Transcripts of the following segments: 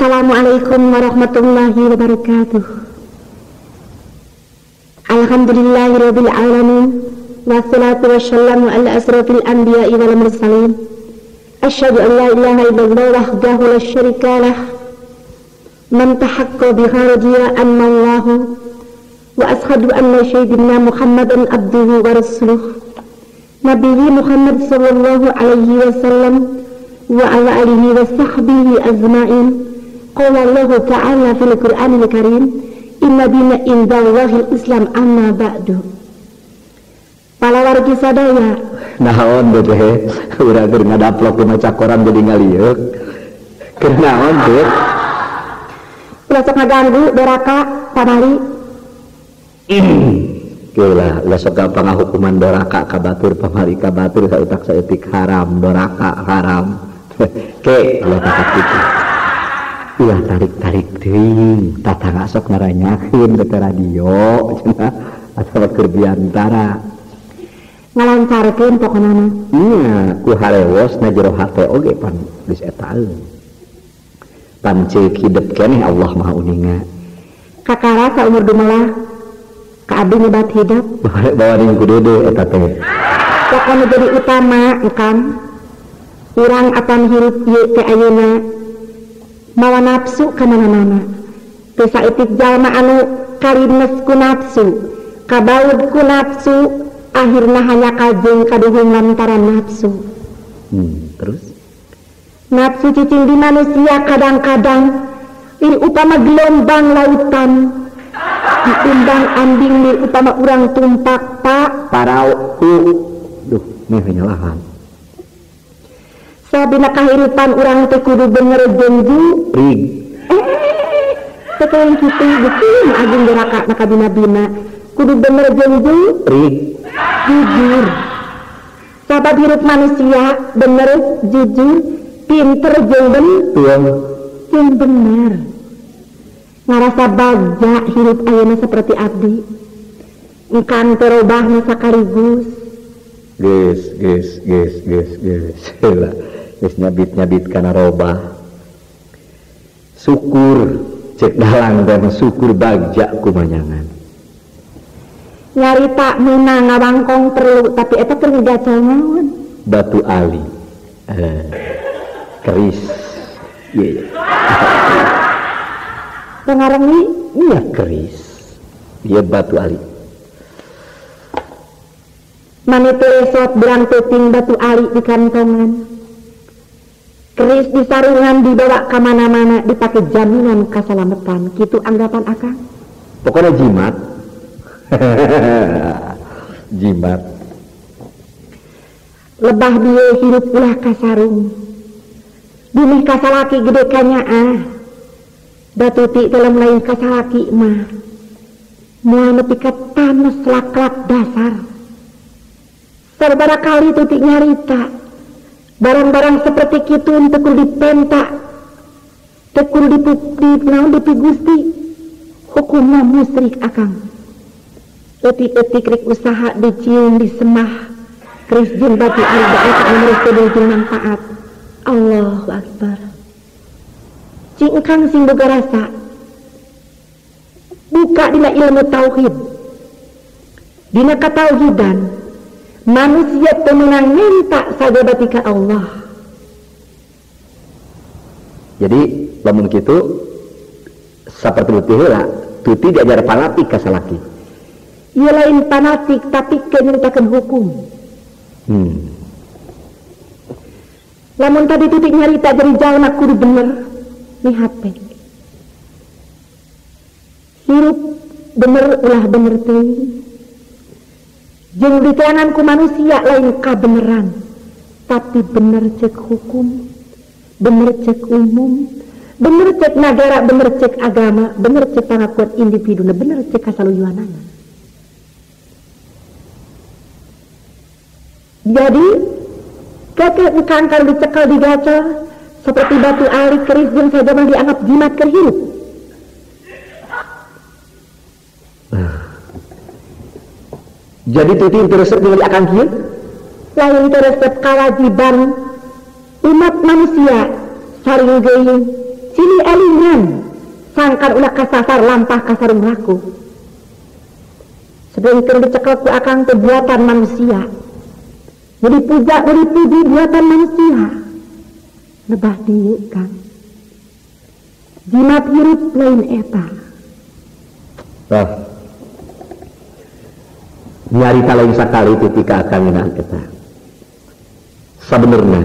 Assalamualaikum warahmatullahi wabarakatuh. Alhamdulillahirabbil alamin. Wassalatu wassalamu ala asrofil anbiya'i wal mursalin. Asyhadu an la ilaha illallah wahdahu la syarika lah. Man tahaqqa biha radiya annallahu wa ashhadu anna sayyidina Muhammadan abduhu wa rasuluh. Nabiyyi Muhammad sallallahu alaihi wasallam wa ala alihi wa sahbihi ajma'in. Qala Allahu ta'ala fil Qur'anil Karim, inna dina indallahil Islam amma ba'du. Palawargi sadaya. Naon teh urang keur ngadaplok di maca koran jadi ngalieuk. Keur naon teh? Ulah sok ngaganggu doraka pamali. Gila, ulah sok gampang ngahukuman doraka ka batur pamali ka batur sautak saeutik haram doraka haram. Ke ulah takat kitu. Ulah tarik-tarik teuing, tatangga sok ngaranyakeun ke radio cenah atawa keur biantara. Ngalancarkeun pokona mah. Iya, ku harewos na jero hate oge pan geus etaeun. Pan ceuk hidep keneh Allah Maha Uninga. Kakara saumur dumelah ka abdi nyebat hidep. Bawa ning ku dede eta teh. Pokona jadi utama engkam. Urang apan hirup ieu teh ayeuna mawa nafsu ka mana-mana. Teu saeutik jalma anu kalines ku nafsu, kabaud ku nafsu, akhirna hanya kajeng kaduhung lantaran nafsu. Terus? Nafsu cicing di manusia kadang-kadang lir upama gelombang lautan, diundang ambing lir upama urang tumpak pak parau. Duh, meh nyalahan. Sabina kahirupan urang teh kudu bener jeung rig. Teh kitu beuki agung doraka na kabina-bina. Kudu bener jeung rig. Jujur. Sabab hirup manusia bener, jujur, pinter jeung jeung bener. Ngarasa bagja hirup ayeuna seperti abdi. Engkang teu robahna sakaligus. Geus geus geus geus geus. Heula geus nyabit-nyabit kana robah. Syukur cek dalang teh syukur bagja kumanyangan. Nyarita meunang ngawangkong perlu tapi eta keur ngagacel naon? Batu ali. Keris. Iya. Pengarang ni? Iya keris. Iya batu ali. Manite resot berang peuting batu ali di kantongan. Keris di sarungan dibawa ka mana-mana dipake jaminan kasalametan. Kitu anggapan akang. Pokoknya jimat. Jimat. Lebah bieu hirup ulah kasarung. Dumeh kasalaki gede kanyaah. Batuti dalam lain kasalaki mah. Moal nepi ka tanes laklak dasar. Sabaraha kali tuti nyarita. Barang-barang seperti kitu teu kudu dipenta. Teu kudu dipinaon dipigusti. Hukumna musyrik akang. Etik-etik rek usaha dicium disemah keris jeung batu ali eta anu teu jeung manfaat. Allahu akbar. Cing engkang sing boga rasa. Buka dina ilmu tauhid. Dina katauhidan manusia teu meunang minta sajabati ka Allah. Jadi lamun kitu saperti tuti heula, tuti diajar fanatik ka salaki. Ia lain fanatik tapi nyeritakeun hukum. Lamun tadi titik nyarita jadi jalma kudu bener nih HP. Hirup bener ulah bener teuing. Jeung diteangan ku manusia lain kabeneran, tapi bener cek hukum, bener cek umum, bener cek nagara, bener cek agama, bener cek pangakuan individu, bener cek kasaluyuanana. Jadi kakek engkang kalau dicekal digacor seperti batu ali keris jeung sajaman dianggap jimat keur hirup. Jadi tuti teu resep ningali akang kieu? Lain teu resep kewajiban umat manusia saring geuing Silih elingan sangkan ulah kasasar lampah kasarung laku. Sedengkeun dicekel ku akang teh buatan manusia. Nu dipuja, nu dipuji buatan manusia. Lebah dieu Kang. Jimat hirup lain eta. Wah. Nyarita lain sakali tuti ka akang ngeunaan eta. Sabenerna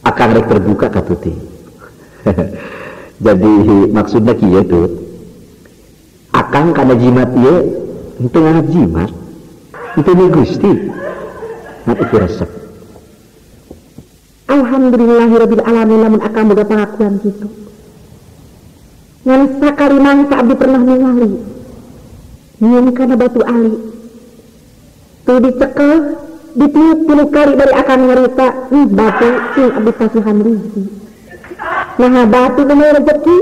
akang rek terbuka ka tuti. Jadi maksudna kieu tut. Akang kana jimat ieu henteu ngarep jimat. Henteu ni Gusti. Ngan ukur resep. Alhamdulillahirabbil alamin lamun akang boga pangakuan kitu. Ngan sakali mangsa abdi pernah ningali. Nyeun kana batu ali. Tuh dicekel, ditiup tilu kali dari akang nyarita, batu cing abdi pasihan rezeki. Nah batu nu rezeki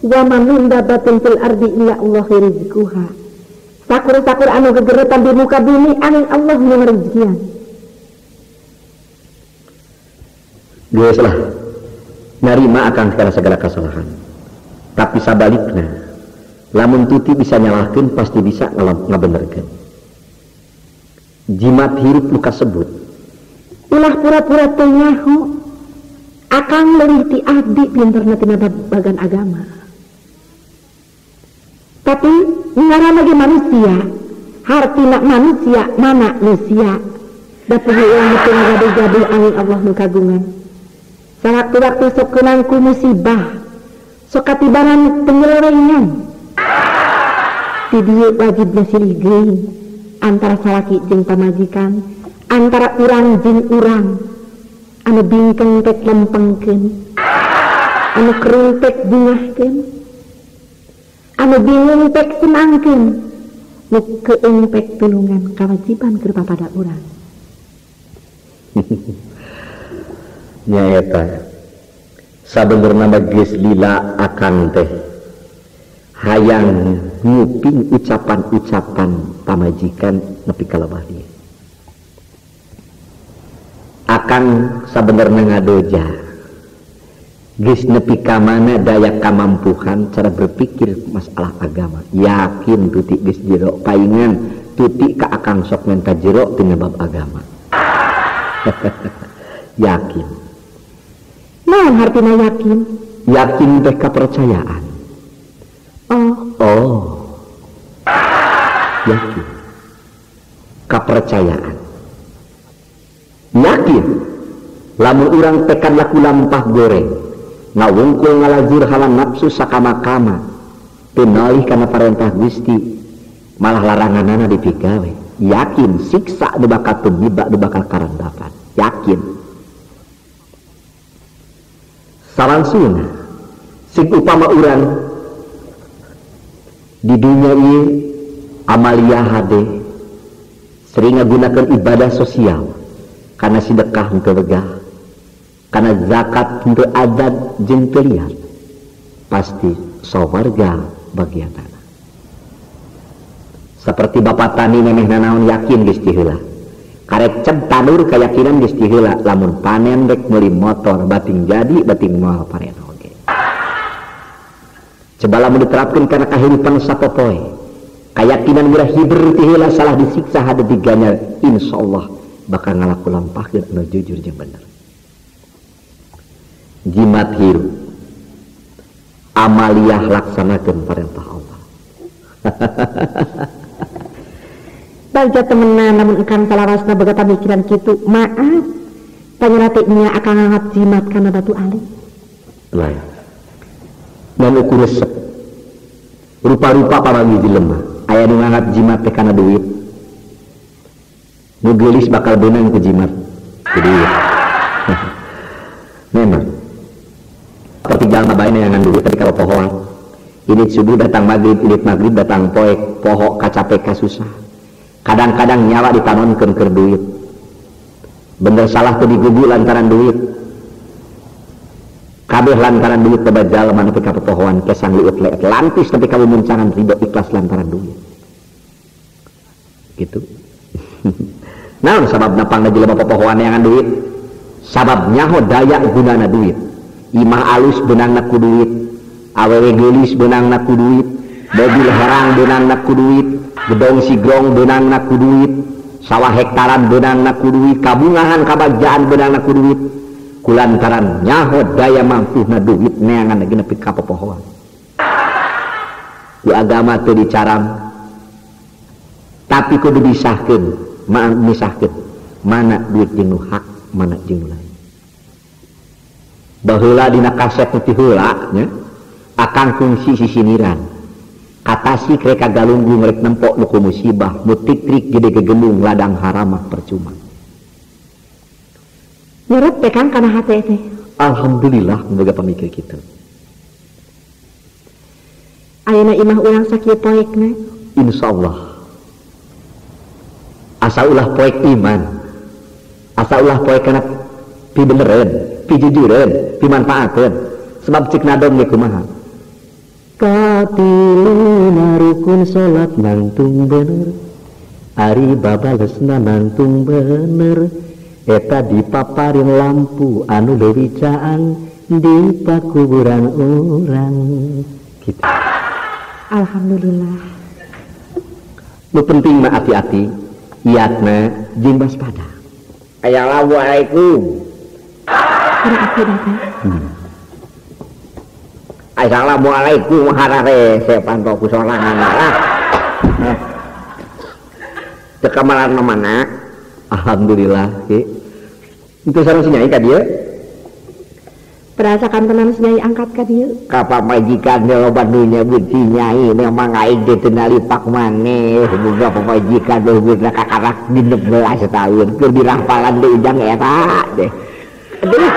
wa ma min dabatin fil ardi illa Allah rizquha. Sakur-sakur anu gegeretan di muka bumi angin Allah nu rezekian. Geus lah. Narima akang kana segala kesalahan. Tapi sabalikna, lamun tuti bisa nyalahkeun pasti bisa ngabenerkeun. Jimat hirup nu kasebut. Ulah pura-pura teu nyaho. Akang leuwih ti abdi pinterna tina bagan agama. Tapi ngaranna ge manusia, hartina manusia mana manusia. Da puguh urang teu ngagaduh-gaduh angin Allah nu kagungan. Sawaktu-waktu sok keunang ku musibah, sok katibanan penyelewengan. Ti dieu wajibna silih geuing antara salaki jeung pamajikan, antara urang jeung urang. Anu bingkeng tek lempengkeun, anu kering tek bungahkeun, anu bingung tek senangkeun, nu keung tek tulungan kawajiban keur papada urang. Nya eta sabenerna mah geus lila akang teh hayang nguping ucapan-ucapan pamajikan nepi ka lebah dieu. Akang sabenerna ngadoja geus nepi ka mana daya kamampuhan cara berpikir masalah agama. Yakin tuti geus jero paingan tuti ka akang sok menta jero tina bab agama. Yakin. Naon hartina yakin? Yakin teh kepercayaan. Oh. Oh. Yakin. Kepercayaan. Yakin. Lamun urang tekan laku lampah goreng, ngawungkul ngalajur hawa nafsu sakama-kama, teu nalih kana parentah Gusti, malah laranganana dipigawe. Yakin siksa nu bakal tumiba nu bakal karandapan. Yakin. Salangsungna sing upama urang di dunia ieu amalia hade sering ngagunakeun ibadah sosial karena sedekah henteu wegah, karena zakat henteu adad jeung teu liar, pasti sawarga bagian tanah. Seperti bapak tani memeh nanaon yakin geus ti heula. Karek ceb tanur keyakinan geus ti heula, lamun panen rek meuli motor bating jadi bating moal panen oge. Coba lamun diterapkeun kana kahirupan sapopoe, keyakinan murah hiber ti heula salah disiksa hade diganyar, insyaallah bakal ngalaku lampahkeun anu jujur jeung bener. Jimat hirup amaliyah laksanakeun perintah Allah. Bagja temenan namun engkang salawasna boga pamikiran kitu, maaf panyeratiknya akan nganggap jimat kana batu ali. Lain. Dan ukur resep. Rupa-rupa pamanggih jelema aya nu nganggap jimat teh kana duit. Nu geulis bakal beunang ku jimat ku duit. Memang seperti jalma bae neangan duit tapi kalau pohoan ini subuh datang maghrib, ini maghrib datang poek, poho kacape kasusah. Kadang-kadang nyawa ditanonkeun keur duit. Bener salah teu digugu lantaran duit. Kabeh lantaran duit loba jalma nepi ka popohoan kesang liut leet lantis nepi ka mumuncangan ridho ikhlas lantaran duit. Gitu. Naon sababna pangna jelema popohoan neangan duit? Sabab nyaho daya gunana duit. Imah alus benangna ku duit, awewe geulis benangna ku duit, mobil herang benangna ku duit, gedong sigrong benangna ku duit, sawah hektaran benangna ku duit, kabungahan kabagjaan benangna ku duit. Kulantaran nyaho daya mampuhna duit neangan lagi nepi ka popohoan. Ku agama teu dicaram, tapi kudu disahkeun, misahkeun mana duit jeung nu hak, mana jeung nu lain. Baheula dina kaset nu ti heula nya, akang kungsi sisiniran. Katasik rek kagalunggung rek nempok nu ku musibah, nu tik-trik gede gegelung ladang haramah percuma. Nyerep teh Kang kana hate teh. Alhamdulillah boga pamikir kitu. Ayeuna imah urang sakieu poekna. Insyaallah. Asa ulah poek iman. Asa ulah poek kana pibenereun, pijujureun, pimanfaateun. Sebab cik nadom ge kumaha? Katiluna rukun salat nangtung bener, ari babalesna nangtung bener, eta dipaparin lampu anu leuwih caang di pakuburan urang. Gitu. Alhamdulillah. Nu penting mah hati-hati, iatna jeung waspada. Assalamualaikum. Aku datang. Assalamualaikum harare sepan ku sorangan lah. Teu kamaran mana? Alhamdulillah ki. Itu sareng si Nyai ka dieu? Perasakan tenan si Nyai angkat ka dieu. Ka pamajikan loba nu nyebut si Nyai memang aing teh teu nalipak maneh boga pamajikan leuweurna kakarak 16 tahun keur dirampalan deui ujang eta deh. Aduh,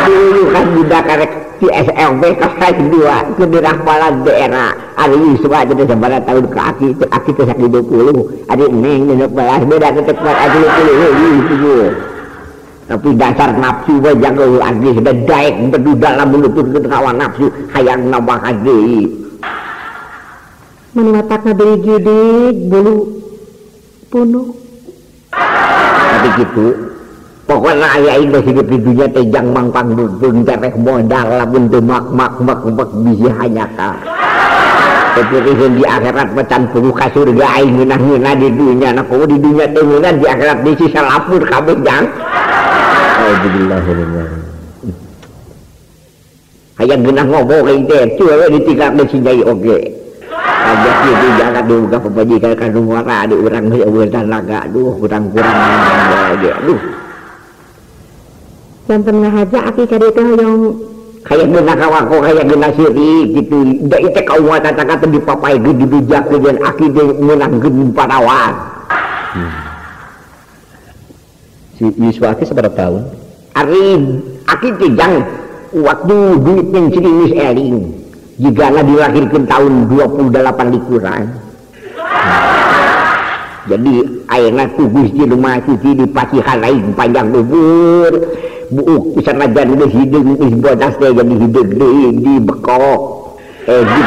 aduh kan budak karek di SLB kelas 2 keur dirampalan daerah. Ari yuswa teh sabaraha tahun ka aki, aki teh sak 20, ari neng 16 beda teh kuat 20. Tapi dasar nafsu we jago abdi sudah daek beduda lamun nuturkeun hawa nafsu hayang nambahan deui. Mun watakna beri gidig bulu punuk. Tapi kitu pokokna aya aing geus hidup di dunya teh jang mangpang beung tereh modal lamun teu mak mak mak mak bisi hanyaka. Tapi di akhirat macan puguh ka surga aing ngeunah-ngeunah di dunya na komo di dunya teh ngeunah di akhirat bisi salapur kabeh jang. Alhamdulillah. Hayang geunah ngomong aing teh cuy we ditinggalkeun si Nyai oge. Ajak kieu jangan dibuka pamajikan ka nu ngora di urang geus eueuh tanaga aduh kurang-kurang oge aduh. Janten ngahaja aki ka dieu teh hoyong hayang geunah kawako hayang geunah sirik kitu. Da ieu teh kaum tatangga teh dipapaegeun dibejakeun aki teh meunangkeun parawan. Si Yuswa aki sabaraha tahun? Ari aki teh jang waktu duit ning cirimis eling. Jigana dilahirkeun tahun 28 likuran. Jadi ayeuna ku Gusti nu Maha Suci dipasihan aing panjang umur. Buuk sanajan geus hideung geus bodas teh jadi hideung deui di bekok. Di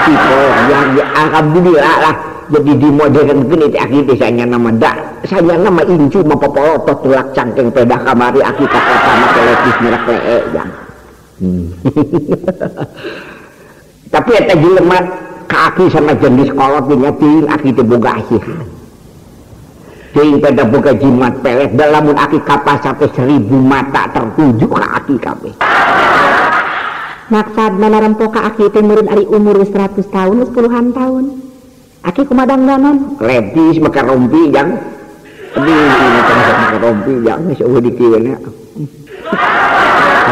yang alhamdulillah lah jadi dimodernkeun itu aki teh sanyana mah da sanyana mah incu mah popolotot tulak cangkeng pedah kamari aki ka kota make lepis merek lee jang. Tapi eta jelema ka aki sanajan di sekolah teh nya teuing aki teh boga asihan. Teuing pada boga jimat pelet lamun aki kapas sampai 1000 mata tertuju ka aki kabeh. Maksad narempo ka aki teh meureun ari umur 100 tahun 10-an tahun. Aki kumaha dangdanan? Lepis make rompi jang. Aduh, make rompi jang geus eueuh di kieu nya.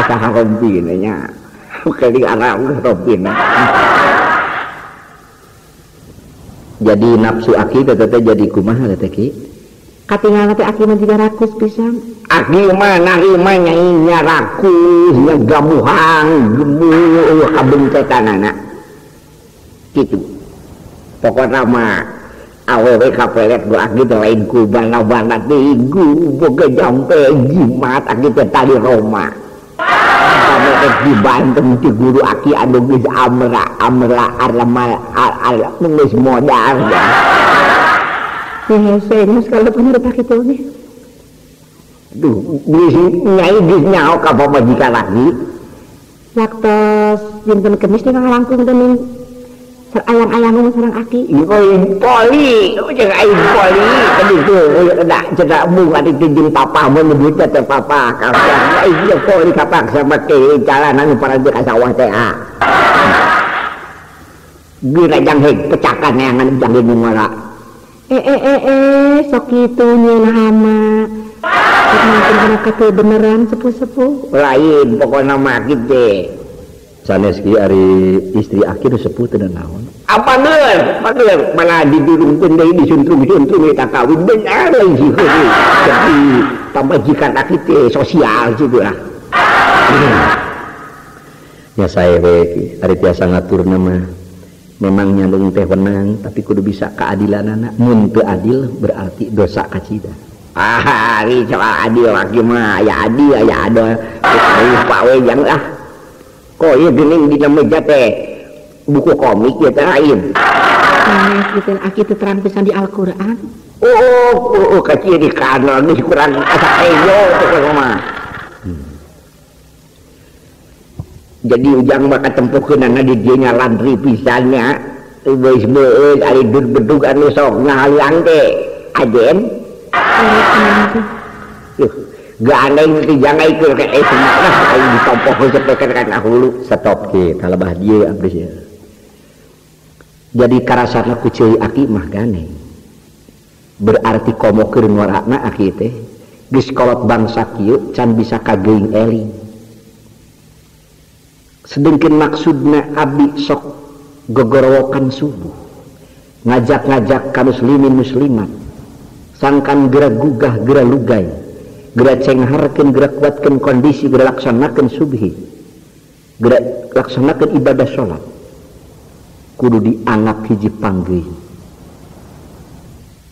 Asa rompi nya. Kali arah rompi na. Jadi nafsu aki teh jadi kumaha teh ki? Katingal teh aki mah jiga rakus pisan. Aki mah narima nyai nya rakus, nya gamuhang, gemuh kabencetanana. Kitu. Pokona mah awewe kapelet ku aki teh lain ku bana-bana teh boga jampe jimat aki teh tali Roma. Pameh dibanten ti guru aki anu geus amra amra arama al geus modar. Hese geus kalau penyerta kitu ge. Duh, geus nyai geus nyaho ka pamajikan lagi. Waktu dinten Kemis teh ngalangkung teh ning ayang-ayang sareng aki. Ieu poli, jeung aing poli kitu cenah cenah mung atuh jeung papa mun nyebutna teh papa. Aing jeung poli kapaksa make jalanan para ka sawah teh ah. Geura jang heug pecakan neangan jang nu ngora. Sok kitu nyeun hama. Mungkin kana kate beneran sepuh-sepuh. Lain pokona mah kitu. Sanes ki ari istri aki nu sepuh teu naon. Apa leur? Apa malah didurungkeun deui disuntrung-suntrung eta kawin bener lain sih. Jadi pamajikan aki teh sosial kitu lah. Ya sae we ki ari tiasa ngaturna mah. Memang nyandung teh wenang tapi kudu bisa keadilanana. Mun teu adil berarti dosa kacida. Ah, ari soal adil lagi mah aya adil aya adil. Lupa we jang lah. Kok ieu geuning dina meja teh buku komik ieu teh lain. Sanes kitu aki teh terang pisan di Al-Qur'an. Oh, kaciri kana geus kurang asa eyo teh mah. Jadi ujang mah katempukeunana di dieu nya landri pisan nya. Geus beueut ari bedug anu sok ngahaliang teh ajen. Gandeng teh jangan ikut ke semangat aing ditompoh sepekan kana hulu stop ke kalebah dieu abdi ieu. Jadi karasana ku ceui aki mah gandeng. Berarti komo keur ngorana aki teh geus kolot bangsa kieu can bisa kageuing eling. Sedengkeun maksudna abdi sok gogorowokan subuh ngajak-ngajak ka muslimin muslimat sangkan geura gugah geura lugai geura cengharkeun geura kuatkeun kondisi geura laksanakeun subhi geura laksanakeun ibadah salat kudu dianggap hiji panggeuing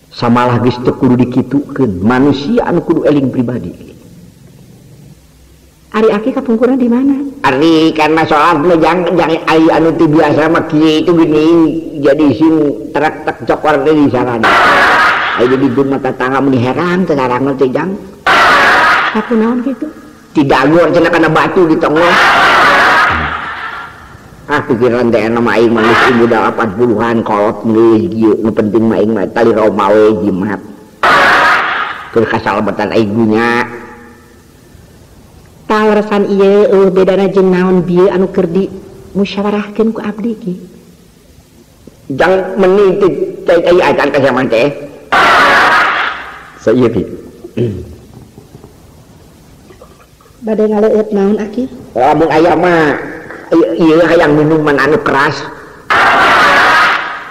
samalah geus teu kudu dikitukeun manusia anu kudu eling pribadi. Ari aki kapungkurna di mana? Ari karena salat mah jang ari anu teu biasa mah kieu itu gini jadi sing terak tek cokor teh di sana. Ari jadi di mata tangga meni heran teh sarang teh jang. Aku naon kitu? Tidak gor cenah kana batu di tonggoh. Ah pikiran teh anu mah aing mah geus umur 80-an kolot geus kieu nu penting mah aing mah tali roma we jimat. Keur kasalametan aing dunya. Taleresan ieu eueuh bedana jeung naon bieu anu keur di musyawarahkeun ku abdi ki. Jang meni teh cai acan ka saman teh. Saeueuh ki. Bade ngaleueut naon aki? Lamun aya mah ieu hayang minuman anu keras.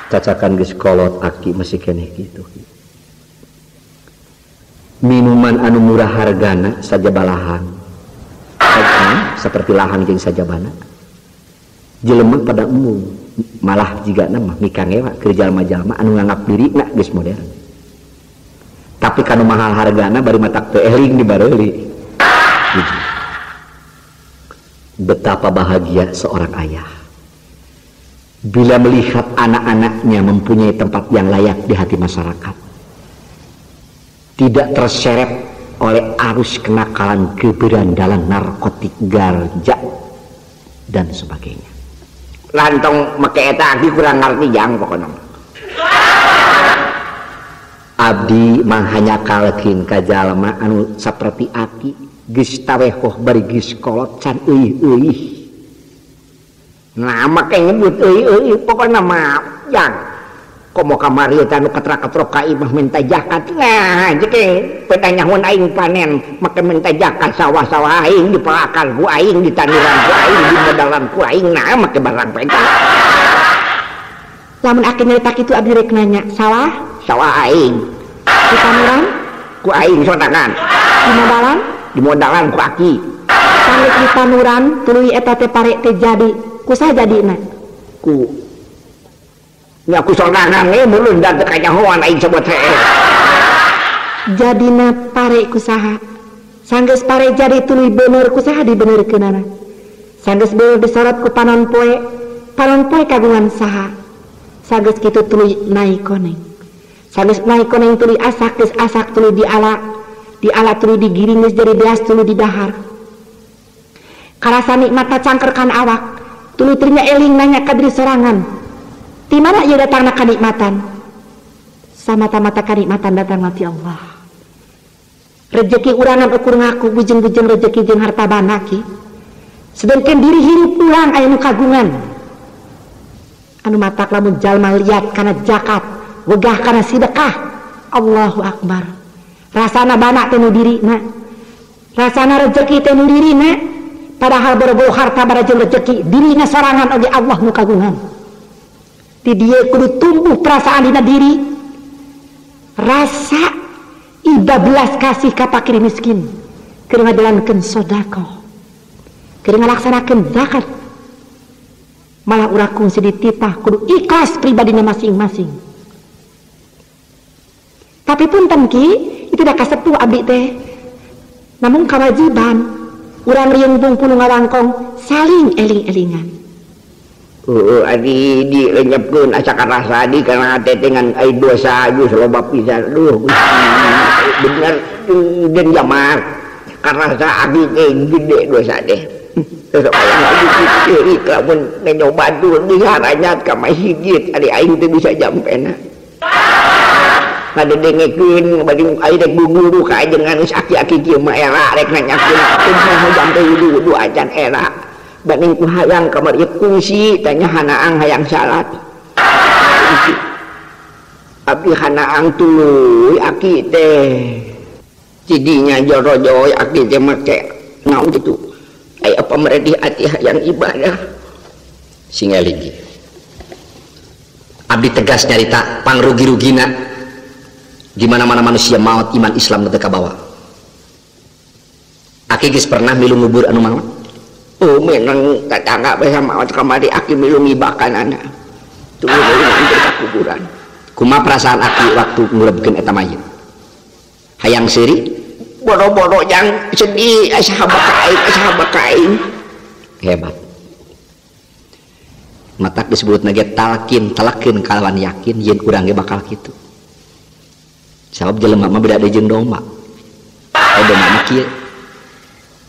Cacakan geus kolot aki masih keneh kitu. Minuman anu murah hargana sajabalahan. Seperti lahan jeung sajabana jelema pada umum malah jigana mah mikangewa keur jalma-jalma anu nganggap dirina geus modern tapi kanu mahal hargana bari matak teu eling dibareuli. Betapa bahagia seorang ayah bila melihat anak-anaknya mempunyai tempat yang layak di hati masyarakat, tidak terseret oleh arus kenakalan, keberandalan, narkotik, ganja dan sebagainya. Lantong make eta abdi kurang ngarti jang pokona. Abdi mah hanya kalkin ka jalma anu saperti aki geus tawehoh bari geus kolot can euih-euih. Nah make nyebut euih-euih pokona mah jang. Komo kamari eta nu ketra-ketrok ka imah minta zakat. Nah, jeung petanyahoan aing panen make minta zakat sawah-sawah aing dipelakan ku aing, ditanuran ku aing, dimodalan ku aing, nah make barang peta. Lamun aki nyarita kitu abdi rek nanya, sawah? Sawah aing. Ditanuran? Ku aing sorangan. Dimodalan? Dimodalan ku aki. Sanggeus ditanuran tuluy eta teh pare teh jadi, kusaha jadina? Ku nya ku sorangan we mulun da teu kanyahoan aing sebut teh. Jadina pare kusaha? Sanggeus pare jadi tuluy bener kusaha dibenerkeunana? Sanggeus bener disorot ku panon poe, panon poe kagungan saha? Sanggeus kitu tuluy naik koneng. Sanggeus naik koneng tuluy asak, geus asak tuluy diala, diala tuluy digiring geus jadi beas tuluy didahar. Karasa nikmatna cangkerkan awak. Tuluy teu eling nanya ka diri sorangan. Ti mana ieu datangna kanikmatan? Samata-mata kanikmatan datang ti Allah. Rezeki urangan ukur ngaku bujeng-bujeng rezeki jeung harta bana ki. Sedangkan diri hirup urang aya nu kagungan. Anu matak lamun jalma liat kana zakat, wegah kana sedekah. Allahu akbar. Rasana bana teh nu dirina. Rasana rezeki teh nu dirina. Padahal boro-boro harta bara jeung rezeki dirina sorangan oge Allah nu kagungan. Di dieu kudu tumbuh perasaan dina diri. Rasa iba belas kasih ka fakir miskin. Keur ngajalankeun sedekah. Keur ngalaksanakeun zakat. Malah urang kungsi dititah kudu ikhlas pribadina masing-masing. Tapi punten ki, itu dah kasepuh abdi teh. Namun kewajiban urang riung pungpulu ngawangkong saling eling-elingan. Adi dilenyepkeun asa karasa di kana hate teh ngan ai dosa geus loba pisan. Duh, bener den jamar. Karasa abdi teh gede dosa teh. Terus hayang lagi lamun nyoba dulu diharanyat ka masjid ari aing teh bisa jampena. Ngadedengekeun bari aing rek guru ka ajengan geus aki-aki kieu mah era rek nanyakeun kumaha jampe wudu-wudu acan era. Banding ku hayang kamar ieu kungsi tanya hanaang hayang salat. Abdi hanaang tuluy aki teh. Cidinya jorojoy aki teh make naon kitu. Aya pameredih ati hayang ibadah. Sing eling. Abdi tegas nyarita pangrugi-rugina di mana-mana manusia maot iman Islam teu kabawa. Aki geus pernah milu ngubur anu maot? Oh, menang tetangga bisa maot kamari aki milu ngibakan anak. Tuluy nganter ka kuburan. Kumaha perasaan aki waktu ngurebkeun eta mayit? Hayang seuri? Boro-boro yang sedih sahabat kain hebat matak disebut nage talkin talakin kalawan yakin yen urang ge bakal kitu sabab jelema mah beda deui jeung domba. Domba mah kieu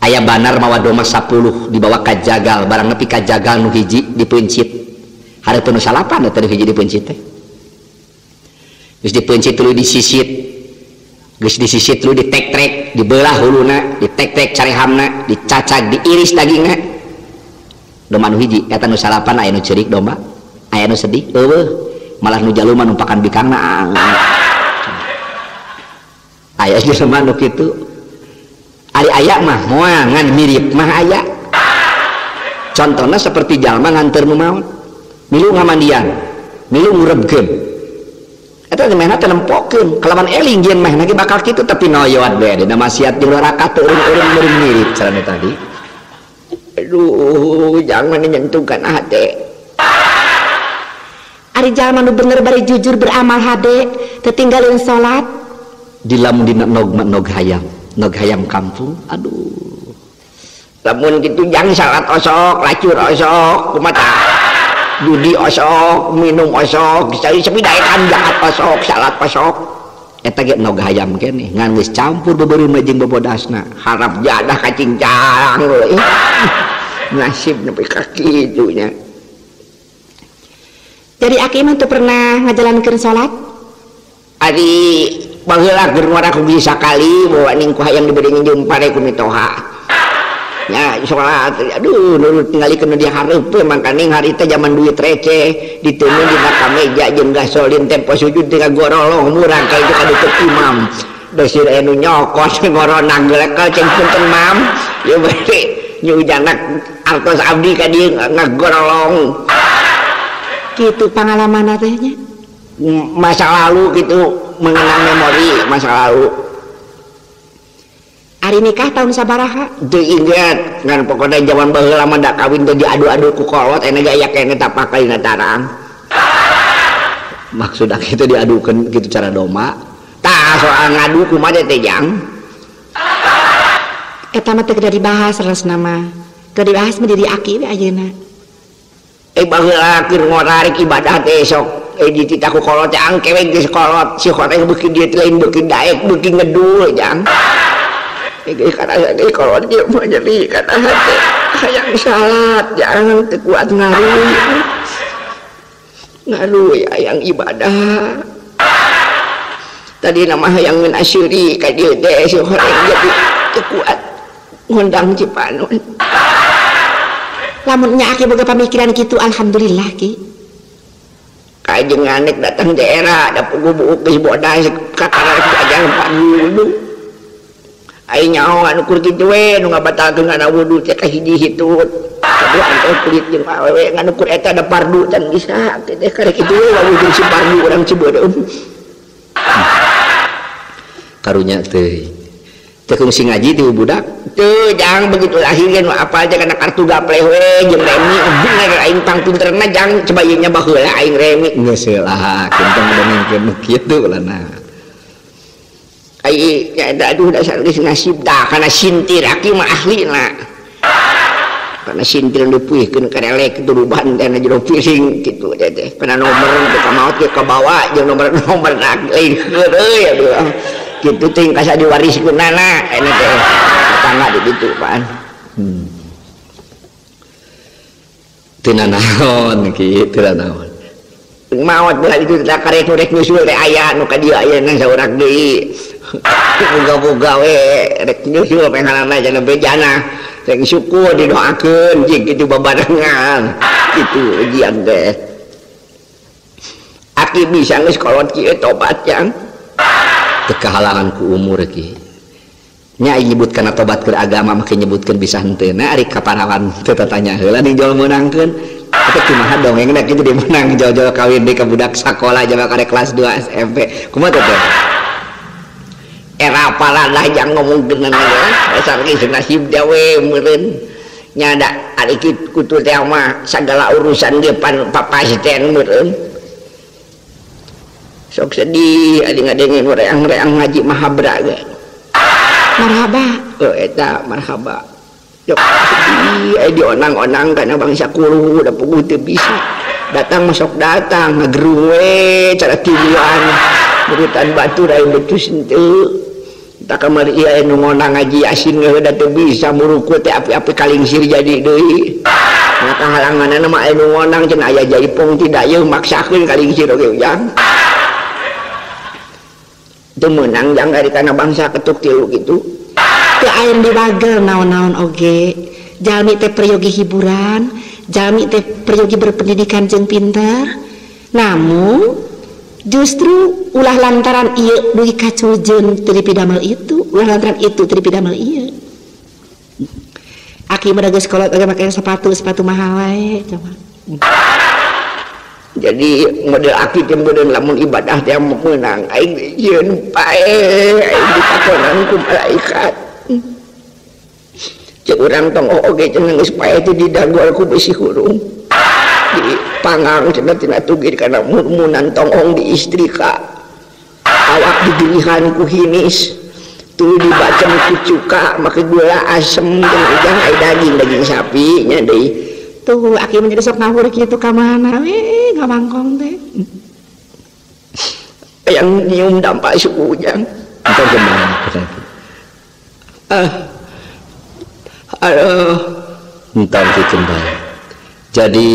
aya banar mawa domba 10 dibawa ka jagal barang nepi ka jagal nu hiji dipeuncit hareupeun nu salapan eta nu hiji dipeuncit teh geus dipeuncit tuluy disisit geus disisit tuluy ditek-trek dibelah huluna ditek-trek carehamna dicacag diiris dagingna domba nu hiji eta nu salapan aya nu ceurik domba aya nu sedih eueuh malah nu jalu mah numpakan bikangna aya jelema nu kitu ari aya mah moal ngan mirip mah aya contohna seperti jalma nganteur nu maot milu ngamandian milu ngurebkeun eta mehna teh nempokeun kalawan eling jeung mehna ge bakal kitu tapi noyot we dina maksiat jeung neraka teu eureun-eureun mirip carana tadi. Aduh, jangan menyentuhkan hate. Ari jalma nu bener bari jujur beramal hade teu tinggalin salat di lamun dina nog nog hayam kampung aduh lamun kitu jang salat osok lacur osok kumaha judi osok, minum osok, sepi daekan jahat osok, salat osok. Eta ge nog hayam keneh, ngan geus campur beubeureuh jeung bobodasna. Harap jadah kacincang euy. Nasib nepi ka kitu nya. Jadi aki mah teu pernah ngajalankeun salat? Ari baheula keur ngora ku bisa sakali bawa ning ku hayang diberi nginjem pare ku mitoha. Ya salat aduh nurut tingalikeun nu dihareup mangkaning hari teh zaman duit receh diteungeun dina kameja jeung gasolin tempo sujud teh ngagorolong murang ka itu kadutup imam desir anu nyokot ngoronang gelekel ceng punten mam ieu bari nyujanak artos abdi ka dieu ngagorolong kitu pangalaman teh nya masa lalu kitu mengenang memori masa lalu. Ari nikah tahun sabaraha? Teu inget, ngan pokona zaman baheula mah da kawin teh diadu-adu ku kolot ene ge aya keneh tapakalina tarang. Maksud aki teh diadukeun kitu cara doma. Tah soal ngadu kumaha teh jang? Eta mah teu kedah dibahas resna mah. Teu dibahas mah diri aki we ayeuna. Baheula keur ngorarik ibadah teh sok dititah ku kolot teh angke we geus kolot si horeng beuki dieu teh lain beuki daek beuki ngedul jang. Karena kolot dia mau nyeri karena hati. Hayang salat jangan teu kuat ngaruy. Ngaruy hayang ibadah. Tadi nama hayang ngeunah seuri ka dieu teh si horeng jadi teu kuat ngondang Cipanon. Lamun nya aki boga pamikiran kitu alhamdulillah ki. Kajengan nek datang daerah da puguh buuk geus bodas kakara ajar wudu. Aing nyaho anu kur kitu we nu ngabatalkeun kana wudu teh ka hiji hitut. Kadua antara kulit jeung awewe ngan ukur eta da pardu can bisa teh karek kitu we wudu si pardu urang Cibeureum. Karunya teh. Teh kungsi ngaji ti budak teu jang begitu lahir ge nu apal teh kana kartu gaple we jeung remi bener aing pangpinterna jang coba ieu nya baheula aing remi geus lah kentong dongengkeun nu kitu lah nah. Ai nya eta aduh dasar geus nasib dah kana sintir aki mah ahlina. Kana sintir nu dipuihkeun karelek turuban teh na jero piring kitu teh teh kana nomor teh ka maot ge kabawa jeung nomor-nomor lain heueuy aduh. Kitu teh kasa diwariskeunana eta teh tetangga di ditu pan. Teu nanaon ki teu nanaon. Maot belah ditu teh karek rek nyusul teh aya nu ka dieu ayeuna saurang deui. Boga-boga we rek nyusul pengalana cenah bejana. Rek syukur didoakeun jeung kitu babarengan. Kitu ujian teh. Aki bisa geus kolot kieu tobat jang. Teu kahalangan ku umur ki. Nya nyebut kana tobat keur agama make nyebutkeun bisa henteu na ari kaparawan teu tatanya heula ning jol meunangkeun. Eta kumaha dongengna kitu dimenang jol-jol kawin deui ka budak sakola jaba karek kelas 2 SMP. Kumaha teh? Era paladah jang ngomongkeun ge dasar geus nasib dia we meureun. Nya da ari kitu teh mah sagala urusan ge pan papasten meureun. Sok sedih adi ngadengin reang-reang ngaji mahabra ge. Marhaba. Oh eta marhaba. Sok sedih aya dionang-onang kana bangsa kuru da puguh teu bisa. Datang masuk datang ngagerung we cara tiluan. Murutan batur aya betus henteu. Tak kamari ieu aya nu ngonang ngaji yasin geus da teu bisa murukut teh api-api kalingsir jadi deui. Nah kahalanganna mah aya nu ngonang cenah aya jaipong tidak ieu maksakeun kalingsir oge ujang. Teu meunang jang dari kana bangsa ketuk tilu kitu. Teu aya dibagel naon-naon oge. Jalmi teh peryogi hiburan, jalmi teh peryogi berpendidikan jeung pinter. Namun justru ulah lantaran ieu dugi kaculjeun teu dipidamel itu, ulah lantaran itu teu dipidamel ieu. Aki mah geus kolot oge make sepatu mahal wae coba. Jadi model aki teh model lamun ibadah teh meunang aing jeung pae aing ditakonan ku malaikat. Cek urang tong oge cenah geus pae teh didagol ku besi hurung. Di panggang cenah tina tugir kana murmunan tongong di istrika. Awak digilihan ku hinis. Tuluy dibacem ku cuka make gula asem jeung ujang ai daging sapi nya deui. Tuh aki menjadi sok ngawur kitu ka mana we ngabangkong teh. Yang nyium dampak suku ujang. Entah gimana aduh. Entah cembal. Jadi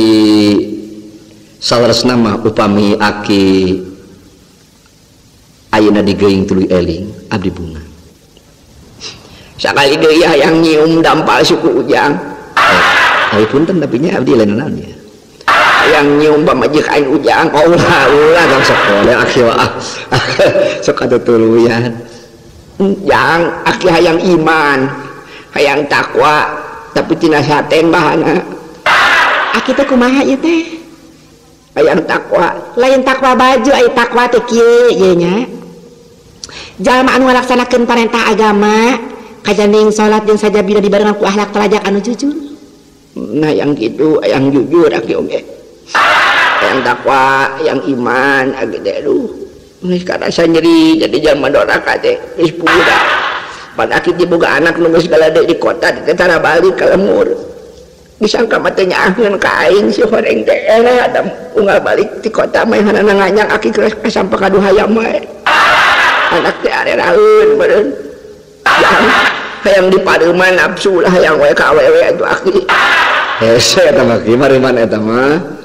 saleresna mah upami aki ayeuna digeuing tuluy eling abdi bunga. Sakali deui hayang nyium dampal suku ujang. Ari punten tapi nya abdi lain naon ya. Hayang nyium pamajikan ujang. Oh ulah tong sok boleh aki wah. Sok katutuluyan. Jang aki hayang iman, hayang takwa tapi tina saten bahana. Aki teh kumaha ieu teh? Hayang takwa. Lain takwa baju ai takwa teh kieu ieu nya. Jalma anu ngalaksanakeun parentah agama kajaning salat jeung sajabina dibarengan ku akhlak telajak anu jujur. Nah yang gitu, yang jujur aki oge. Yang takwa, yang iman aki teh aduh. Geus karasa nyeri jadi jalma doraka teh geus puguh. Pan aki teh boga anak nu geus galade di kota teh tara balik ka lemur. Disangka mah teh nyaaheun ka aing si horeng teh era da unggal balik ti kota mah hanana nganyang aki geus kasampa kadu hayam wae. Anak teh areraeun meureun. Yang Hayang dipareuman nafsu lah hayang we ka awewe atuh aki. Hese eta mah ki mareuman eta mah.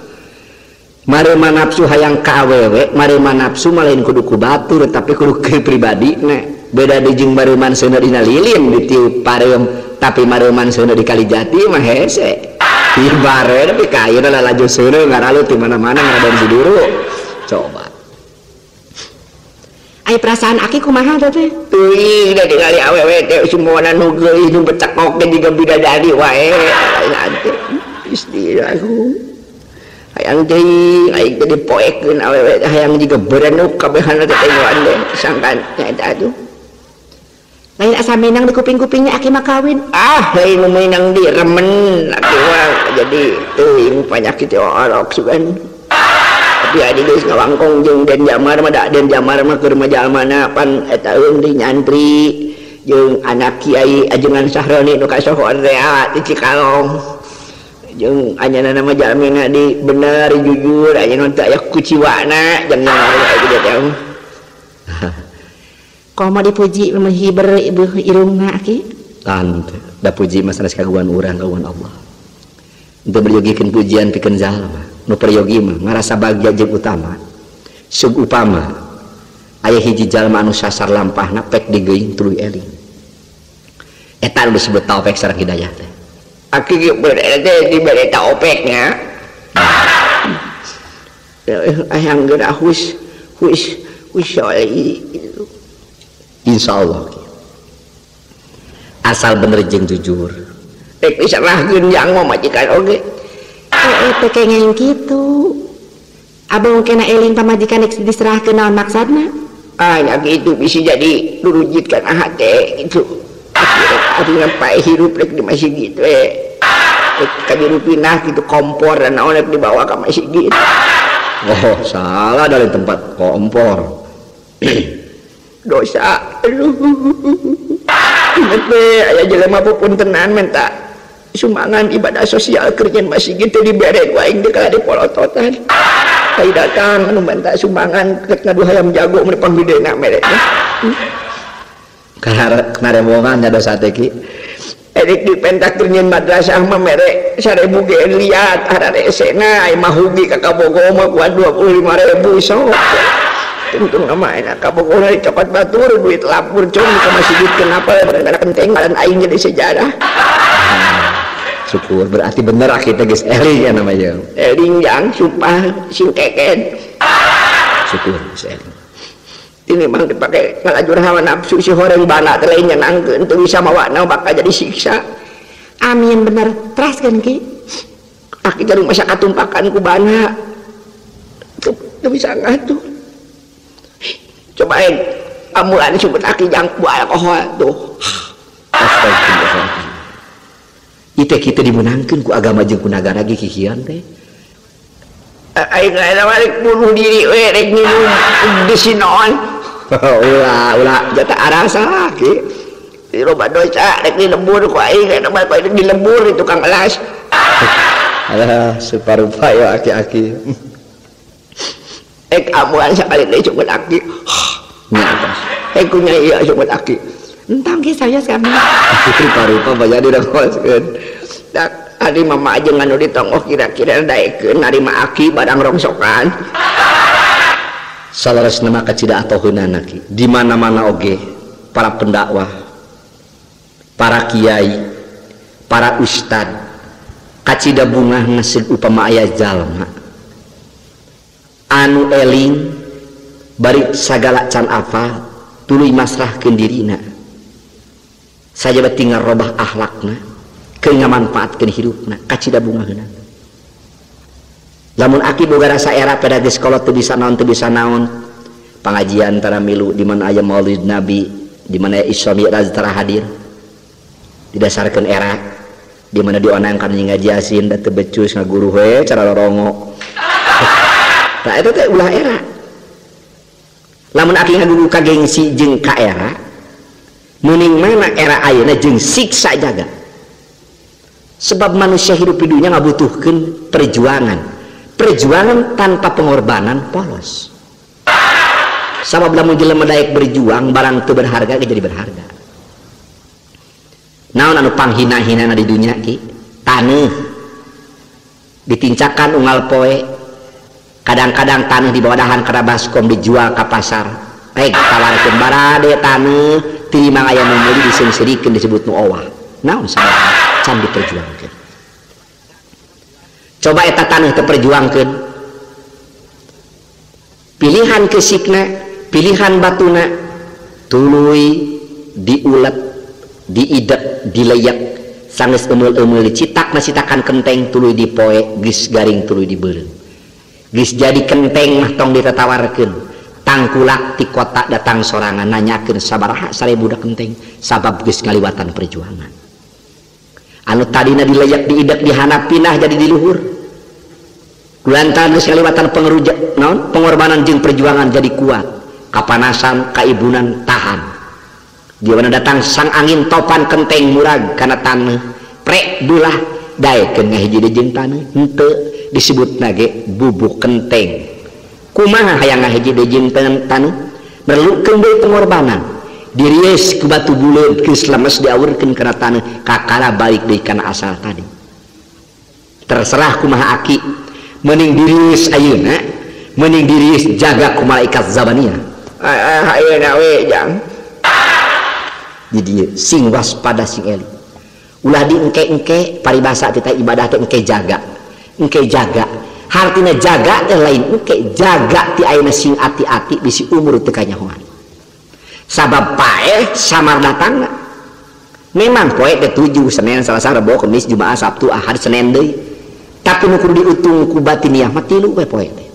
Mareuman nafsu hayang ka awewe, mareuman nafsu mah lain kudu ku batur tapi kudu ke pribadina. Beda deui jeung mareuman seuneu dina lilin ditiup pareum tapi mareuman seuneu di Kalijati mah hese. Ibare tapi ka ayeuna lalajo seuneu ngaralut di mana-mana ngaradan siduru. Coba. Ai perasaan aki kumaha teh? Teuing da ningali awewe teh sumona nu geulis nu becekok teh jiga bidadari wae. Isti aku. Hayang teuing aing teh dipoekeun awewe teh hayang jiga berenuk kabehanna teh tenggoan teh sangkan nya eta atuh. Lain asa menang di kuping-kupingnya aki mah kawin. Ah, lain nu menang di remen aki mah jadi teuing panyakit teh orok sugan. Tapi adi geus ngawangkong jeung Den Jamar mah da Den Jamar mah keur mah jalmana pan eta eung di nyantri jeung anak kiai Ajengan Sahroni nu kasohor teh di Cikalong. Jeung anjeunna mah jalmina di bener jujur anjeunna teh aya kuciwana jeung kitu teh. Komo dipuji menghiber ibu irungna aki? Tante, da puji mah sanes kagungan urang kagungan Allah. Teu beryogikeun pujian pikeun jalma. Nu peryogi mah ngarasa bagja jeung utama. Sug upama aya hiji jalma anu sasar lampahna pek digeuing tuluy eling. Eta nu disebut taufik sareng hidayah teh. Aki ge teh dibere taufik nya. Hayang geura hus hus hus insyaallah. Asal bener jeung jujur. Rek diserahkeun jang mah majikan oge. Teh kenging kitu. Abang kena eling pamajikan rek diserahkeun naon maksudna? Ah nya kitu bisa jadi lurujit kana hate kitu. Akhirnya pae hirup rek di masjid we. Rek ka pindah kitu kompor dan naon rek dibawa ka masjid. Oh, salah dari tempat kompor. Dosa. Aduh. Ingat we aya jelema pupuntenan minta sumbangan ibadah sosial kerjaan masjid teh dibere ku aing teh kalah dipolototan. Kai datang anu minta sumbangan rek ngadu hayam jago mun panggedena mere. Karembongan nya dosa teh ki. Erek dipentak kerjaan madrasah mah mere 1000 ge liat haresena ai mah hugi ka Kabogo mah kuat 25.000 sok. Untung nama enak Kabogo dicokot batur duit lapur cung ke masjid kenapa karena kenteng dan aing jadi sejarah. Syukur berarti bener akhirnya geus eling ya namanya. Eling yang sumpah sing keken. Syukur geus eling. Ini mah dipakai ngalajur hawa nafsu si horeng bana teh lain nyenangkeun teu bisa mawana bakal jadi siksa. Amin bener teraskeun ki. Aki jadi masa katumpakan ku bana. Teu bisa ngatuh. Cobain amulan sebut aki jang ku alkohol tuh. Astagfirullahaladzim. Itu kita dimenangkan ku agama jeung ku nagara ge kikian teh. Aing lain rek bunuh diri we rek minum disinoan. Ulah ulah jata arasa ki. Loba dosa rek dilebur ku aing eta mah dilebur di tukang elas. Alah suparupa ya aki-aki. Ek amuan sakali deui cukup aki. Nya atas. Ek ku nya ieu cukup aki. Entong ki saya kami. Rupa-rupa banyak didakoskeun. Dak ari mama jeung anu ditonggoh kira-kira daekeun narima aki barang rongsokan. Salaresna mah kacida atoheunana ki. Di mana-mana oge para pendakwah, para kiai, para ustad kacida bungah ngasih upama aya jalma anu eling bari sagala can apa tuluy masrahkeun dirina. Sajaba tinggal robah akhlakna keur ngamanfaatkeun hirupna kacida bungaheuna. Lamun aki boga rasa era pada geus kolot teu bisa naon teu bisa naon pangajian tara milu di mana aya Maulid Nabi di mana aya Isra Mi'raj tara hadir didasarkeun era di mana dionangkan ngaji yasin da teu becus ngaguru we cara lorongo. Tah eta teh ulah era. Lamun aki ngaguru ka gengsi jeung ka era mending mana era ayeuna jeung siksa jaga. Sebab manusia hidup di dunia ngabutuhkeun perjuangan. Perjuangan tanpa pengorbanan polos. Sabab lamun jelema daek berjuang barang teu berharga ge jadi berharga. Naon anu panghina-hinana di dunya ki? Taneuh. Ditincakan unggal poe. Kadang-kadang taneuh dibawadahan kana baskom dijual ka pasar. Rek tawarkeun barade taneuh timang aya nu meuli diseungseurikeun disebut nu owah. Naon sababna? Can diperjuangkeun. Coba eta taneuh teu perjuangkeun. Pilihan kesikna, pilihan batuna tuluy diulet, diidek, dileyak, sanggeus eumul-eumul dicitak nasitakan kenteng tuluy dipoe, geus garing tuluy dibeureum. Geus jadi kenteng mah tong ditatawarkeun. Tangkulak ti kota datang sorangan nanyakeun sabaraha 1000 da kenteng sabab geus ngaliwatan perjuangan. Anu tadina dileyak, diidek, dihanap pindah jadi di luhur. Kulantaran geus ngaliwatan naon pengorbanan jeung perjuangan jadi kuat. Kapanasan, kaibunan tahan. Dia mana datang sang angin topan kenteng murag kana taneuh. Prek belah daekeun ngahiji deui jeung taneuh. Henteu disebutna ge bubuk kenteng. Kumaha hayang ngahiji deui jeung taneuh? Merlukeun deui pengorbanan. Diries ku batu buleud geus lemes diawurkeun kana taneuh kakara balik deui kana asal tadi. Terserah kumaha aki, mending diries ayeuna, mending diries jaga ku malaikat zabaniyah. Ayeuna we jang. Jadi sing waspada sing eling. Ulah diengke-engke paribasa teh ibadah teh engke jaga. Engke jaga. Hartina jaga teh lain engke jaga ti ayeuna sing ati-ati bisi umur teu kanyahoan. Sabab paeh samar datangna. Memang poe teh 7 Senin, Selasa, Rebo, Kamis, Jumat, Sabtu, Ahad, Senin deui. Tapi nu kudu diutung ku batiniah mah 3 we poe teh.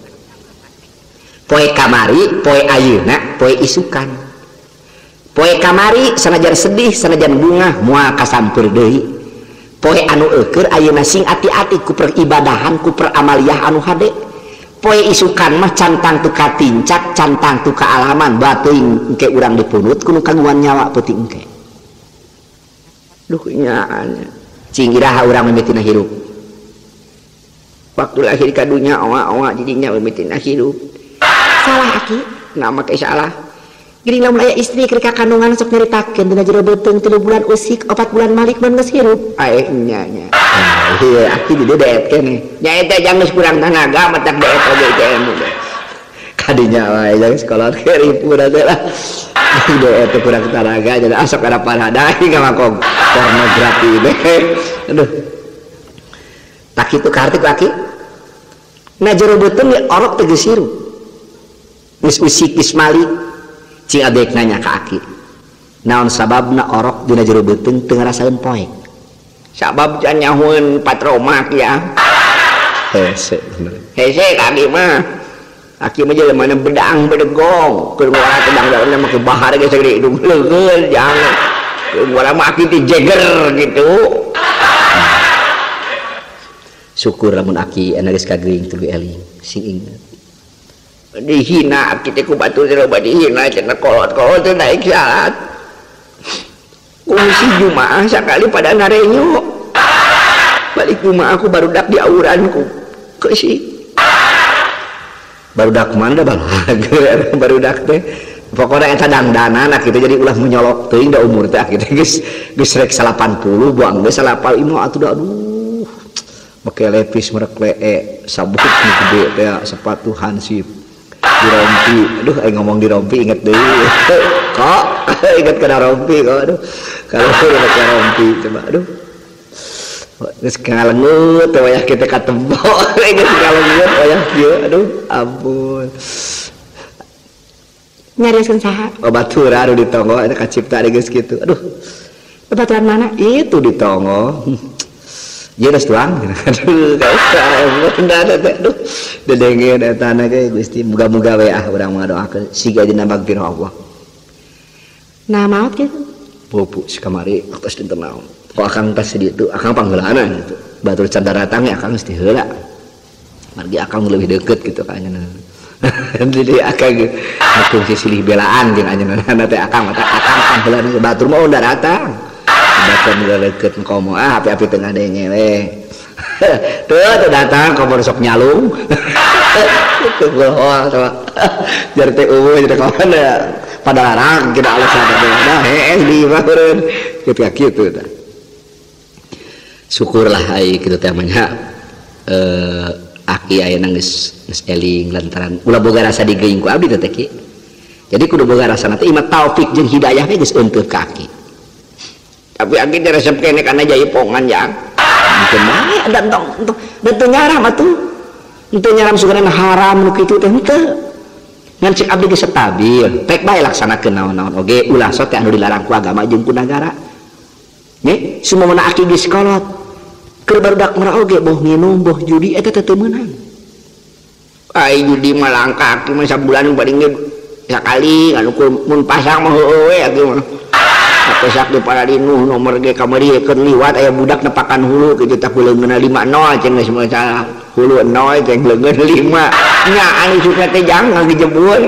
Poe kamari, poe ayeuna, poe isukan. Poe kamari sanajan sedih, sanajan bungah moal kasampeur deui. Poe anu eueur ayeuna sing ati-ati ku peribadahan, ku peramaliah anu hade. Poe isukan mah cantang tu katincak, cantang tu kaalaman, batuing engke urang dipunut ku nu kaguan nyawa peuting engke. Duh nyaana. Cing iraha urang mimitina hirup. Waktu lahir ka dunya oa-oa jadinya mimitina hirup. Salah aki, nama ke salah. Geuning lamun aya istri keur ka kandungan sok nyaritakeun dina jero beuteung 3 bulan usik, 4 bulan malik mun geus hirup. Ae nya nya. Iya, aki di diet keneh. Nya eta jang geus kurang tenaga matak diet oge teh ilmu. Kadinya wae jang sekolah ke ripu teh lah. Diet teh kurang tenaga jadi asok kana parada ngamakong pornografi deh. Aduh. Tak kitu kaharti ku aki. Na jero beuteung ge orok teh geus hirup. Geus usik geus malik. Cing adek nanya ka aki. Naon sababna orok dina jero beuteung teu ngarasaeun poek? Sabab can nyahoeun patromak ya. Hese bener. Hese ka aki mah. Aki mah jelema mana bedang bedegong, keur ngora bedang mah ke bahar ge sagede hidung leugeul jangan. Keur ngora mah aki teh jeger gitu. Syukur lamun aki geus kageuing tuluy eling sing inget. Dihina aki teh ku batur teh loba dihina cenah kolot-kolot teh naik salat. Kungsi Jumaah sakali pada narenyo. Balik Jumaah aku barudak di auranku. Keusi. Barudak mana balaga barudak teh. Pokona eta dangdanan kitu jadi ulah menyolok teuing da umur teh kitu geus geus rek 80 buang geus 85 atuh da aduh. Make lepis merek lee sabuk nu gede teh sepatu hansip. Dirompi, aduh ngomong dirompi inget deui. Kok inget kana rompi kok aduh. Kalau udah ke rompi coba aduh. Geus ngalengut teh wayah kita katempo. Geus ngalengut wayah kieu aduh ampun. Nyarioskeun saha? Oh batur anu di tonggo eta kacipta geus kitu. Aduh. Baturan mana? Itu di tonggo. Ieu geus tuang. Aduh, aduh. Dedengeun eta na ge Gusti muga-muga we ah urang ngadoakeun siga dina magfirah Allah. Nah maot kitu. Pupu si kamari atos dinten naon. Kok akang tas di ditu, akang pangheulana gitu. Batur can daratang ya akang geus ti heula. Margi akang leuwih deukeut gitu ka anjeunna. Jadi akang kungsi silih belaan jeung anjeunna teh akang mata akang pangheulana batur mah daratang. Batur nu deukeut komo ah api-api teu ngadenge we. Tuh datang komo sok nyalung. Tuh gohoa coba. Jar teh eueuh jadi kawan pada larang kita alasan ada hees di mah eureun kitu kitu tah. Syukurlah ai kitu teh mah nya. Aki ayeuna geus eling lantaran ulah boga rasa digeuing ku abdi teh ki. Jadi kudu boga rasana teh imah taufik jeung hidayah we geus eunteut ka aki. Tapi aki teh resep keneh kana jaipongan jang. Mungkin bae da entong da teu nyaram atuh. Henteu nyaram sugana haram nu kitu teh henteu. Ngan cek abdi geus stabil, pek bae laksanakeun naon-naon oge ulah sok teh anu dilarang ku agama jeung ku nagara. Nge, sumamana aki geus kolot. Keur barudak mah oge boh nginum boh judi eta teh teu meunang. Ai judi mah langka aki mah sabulan paling ge sakali anu mun pasang mah heueuh we aki mah. Pesak di paradinuh nomor ge kamari keur liwat aya budak nepakan hulu kitu tah leungeunna 5-0 cenah geus masalah. Hulu 0 jeung leungeun 5. Nya anu suka teh jang ngajebur.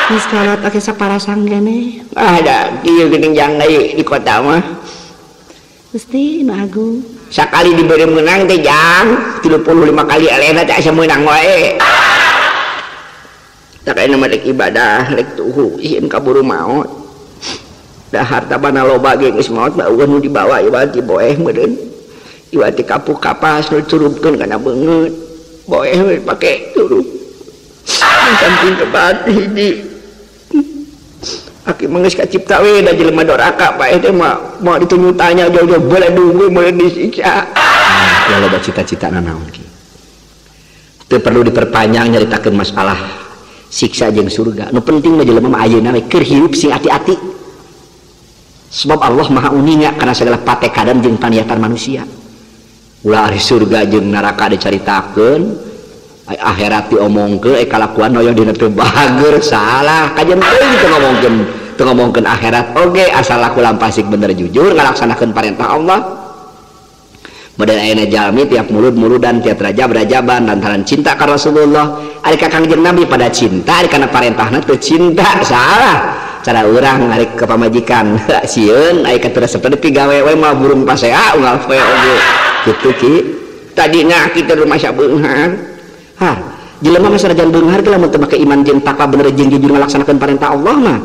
Geus kolot oge saparasang keneh. Ah da kieu geuning jang deui di kota mah. Gusti nu agung. Sakali diberi meunang teh jang 35 kali elehna teh asa meunang wae. Tak aya mah rek ibadah rek tuhu ieu kaburu maot. Da harta bana loba ge geus maot mah eueuh nu dibawa ieu ti boeh meureun. Ieu ti kapuk kapas nu curubkeun kana beungeut. Boeh we pake curub. Samping kebat hiji. Aki mah geus kacipta we da jelema doraka paeh teh mah moal ditunyutanya jauh-jauh beledung we meureun disiksa. Nah, loba cita-cita naon ki. Teu perlu diperpanjang nyaritakeun masalah siksa jeung surga. Nu penting mah jelema mah ayeuna we keur hirup sing ati-ati. Sebab Allah Maha uninga kana segala patekadan jeung paniatan manusia. Ulah ari surga jeung neraka dicaritakeun, akhirat diomongkeun, kalakuan hoyong dina teu bager salah. Kajen teuing teu ngomongkeun, teu ngomongkeun akhirat oge asal laku lampasik bener jujur ngalaksanakeun parentah Allah. Model ayeuna jalmi tiap mulud-muludan tiap rajab-rajaban lantaran cinta ka Rasulullah, ari ka Kangjeng Nabi pada cinta, ari kana parentahna teu cinta salah. Cara urang ari ka pamajikan sieun ari ka teu resep digawe we mah burung pasea unggal poe oge kitu ki. Tadina kita rumah sabeunghar. Hah, jelema mah sanajan beunghar ge lamun teu make iman jeung takwa bener jeung jujur ngalaksanakeun parentah Allah mah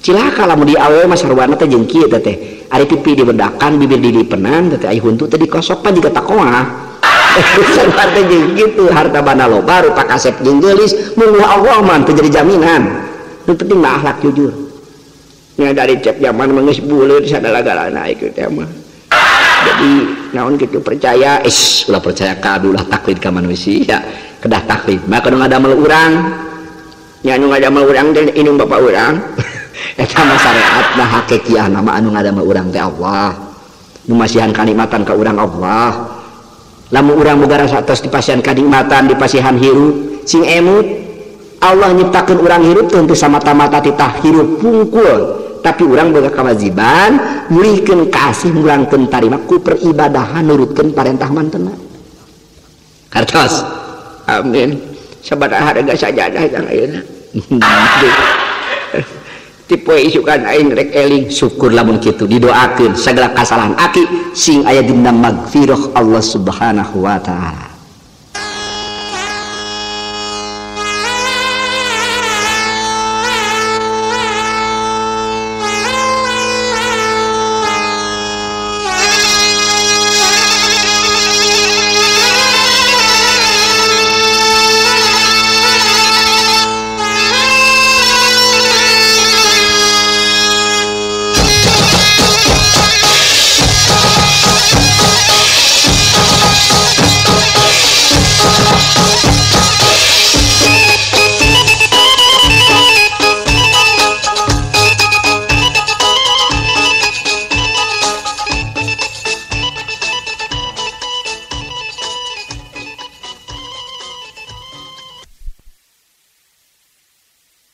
cilaka lamun di awewe mah sarwana teh jeung kieu teh teh. Ari pipi dibedakan, bibir dilipenan teh teh ai huntu teh dikosok pan jiga takoah. Sarwana teh jeung kitu, harta bana loba rupa kasep jeung geulis, mungguh Allah mah teu jadi jaminan. Nu penting mah akhlak jujur. Nya dari cep zaman mah geus buleut sagala-galana ieu teh mah. Jadi naon kitu percaya, is ulah percaya ka ulah taklid ka manusia. Kedah taklid mah kudu ngadamel urang. Nya anu ngadamel urang teh indung bapa urang. Eta mah syariat mah hakikiah nama anu ngadamel urang teh Allah. Nu masihan kanikmatan ka urang Allah. Lamun urang boga rasa tos dipasihan kanikmatan, dipasihan hirup, sing emut. Allah nyiptakeun urang hirup teu henteu samata-mata titah hirup pungkul, tapi urang boga kewajiban mulihkeun kasih mulangkeun tarima ku peribadahan nurutkeun parentah mantena. Kartos. Amin. Sabaraha harga sajadah jang ayeuna. Ti poe isukan aing rek eling. Syukur lamun kitu didoakeun sagala kasalahan aki sing aya dina magfirah Allah Subhanahu wa taala.